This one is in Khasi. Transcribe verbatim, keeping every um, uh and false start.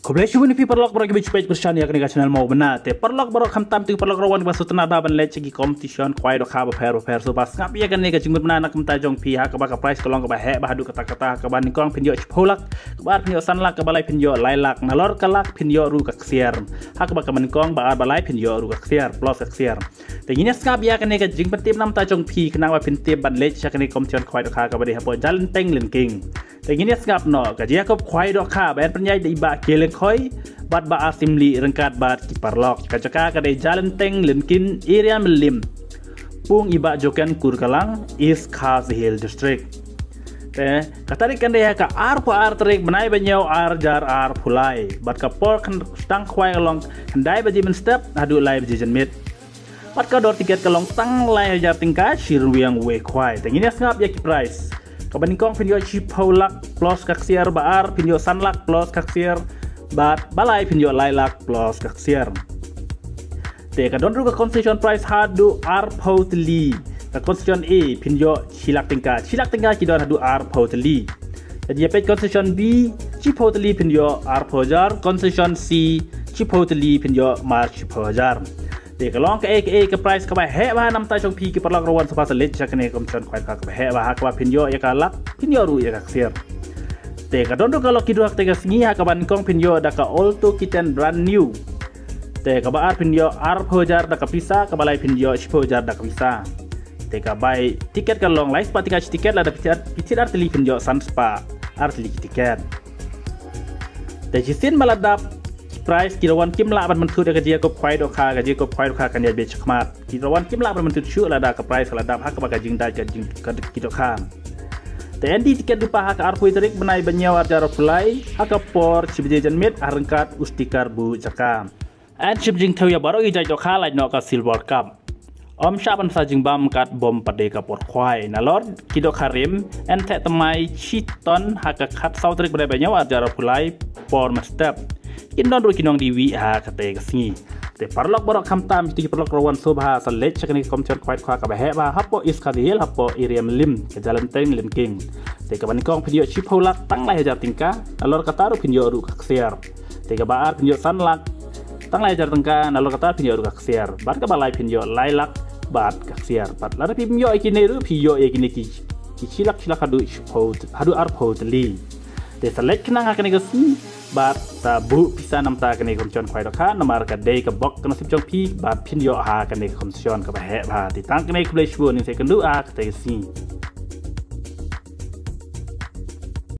Khublei shibun ïa phi paralok baroh kiba ju peit pyrshah ïa kane ka channel Mawbynna. Te paralok baroh, khamtam ïa phi paralok rawan kiba sngewtynnad ban leit sha ki competition khwai dohkha bapher bapher, sngap ïa kane ka jingmut bna na ka bynta jong phi ha kaba ka prize ka long kaba heh bha haduh katta katta. Ha kaba nyngkong phin ïoh shiphew lak, kaba ar phin ïoh san lak, kaba lai phin ïoh lai lak, nalor ka lak phin ïoh ruh ka ksiar. Ha kaba ka nyngkong, ba ar, ba lai phin ïoh ruh ka ksiar, plus ka ksiar. Te ngin ïa sngap ïa kane ka jingpyntip na ka bynta jong phi khnang ba phin tip ban leit sha kane ka competition khwai dohkha kaba dei hapoh Jalenteng Lynking. Te ngin ïa sngap noh, ka jingïakob khwai dohkha ba yn pynïaid da i Bah Kieleng Khoi bad Bah Asim Lee ryngkat bad ki paralok. Ka jaka ka dei Jalenteng Lynking, area Mylliem, pung i Bah Joken Kurkalang, East Khasi Hills District. Te ka tarik kan dei ha ka arphew ar tarik bnai ba hynñiew, ar hajar arphew lai, bad ka por kan sdang khwai ka long khyndai baje mynstep haduh lai baje janmiet. Bad ka dor tiket ka long tang lai hajar tyngka shi ryngwiang uwei khwai. Te ngin ïa sngap ïa ki prize. Kaba nyngkong phin ïoh shiphew lak plus ka ksiar, ba ar phin ïoh san lak plus ka ksiar, bad ba lai phin ïoh lai lak plus ka ksiar. Te ka don ruh ka consolation prize haduh arphew tylli. Ka consolation A phin ïoh shi lak tyngka. Shi lak tyngka ki don haduh arphew tylli. Te ïa peit consolation B, shiphew tylli phin ïoh arphew hajar, consolation C, shiphew tylli phin ïoh mar shiphew hajar. Te ka long kaei kaei ka prize kaba heh bha na ka bynta jong phi ki paralok rawan, sngewbha sa leit sha kane ka competition khwai dohkha kaba heh bha, ha kaba phin ïoh ïa ka lak, phin ïoh ruh ïa ka ksiar. Te ka don ruh ka lucky draw ha kata ka sngi, ha kaba nyngkong phin ïoh da ka Alto K ten brand new. Te kaba ar phin ïoh arphew hajar da ka pisa, kaba lai phin ïoh shiphew hajar da ka pisa. Te ka bai tiket ka long lai spah tyngka shi tiket, lada phi thied, phi thied ar tylli phin ïoh san spah ar tylli ki tiket. Te shisien ba la dap prize, ki rawan kim lah ban pynthut ïa ka jingïakob khwai dohkha. Ka jingïakob khwai dohkha kan ïaid beit shakhmat. Ki rawan kim lah ban pynthut shuh lada ka prize ka la dap ha kaba ka jingdait ka jing, ka, ki dohkha. Te yn die tiket lypa ha ka arphew tarik bnai ba hynñiew, ar hajar arphew lai, ha ka por shi baje janmiet, ha ryngkat u sticker buh jaka. Yn shim jingthew ïa baroh ki jait dohkha lait noh ka Silver Cup. Ym shah ban bsa jingbam katba ym pat dei ka por khwai. Nalor ki dohkha rim yn theh thymmai shi ton ha ka khatsaw tarik bnai ba hynñiew, ar hajar arphew lai, por mynstep. Kin don ruh ki nongdie wieh ha kata ka sngi. Te paralok baroh, khamtam ïa ki paralok rawan, sngewbha sa leit sha kane ka competition khwai dohkha kaba heh bha hapoh East Khasi Hills, hapoh area Mylliem, ka Jalenteng Lynking. Te kaba nyngkong phin ïoh shiphew lak tang lai hajar tyngka, nalor kata ruh phin ïoh ruh ka ksiar. Te kaba ar phin ïoh san lak tang lai hajar tyngka, nalor kata phin ïoh ruh ka ksiar. Bad kaba lai phin ïoh lai lak bad ka ksiar. Bad lada phim ïoh ïa kine ruh, phi ïoh ïa kine ki, ki shi lak, shi lak haduh shiphew, haduh arphew tylli. Te sa leit khnang ha kane ka sngi bad sa buh pisa na ka bynta kane ka competition khwai dohkha, namar ka dei ka bok ka nasib jong phi ba phin ïoh ha kane ka competition kaba heh bha. Te tang kane, khublei shibun, ngin sa ïakynduh ha kata ka sngi.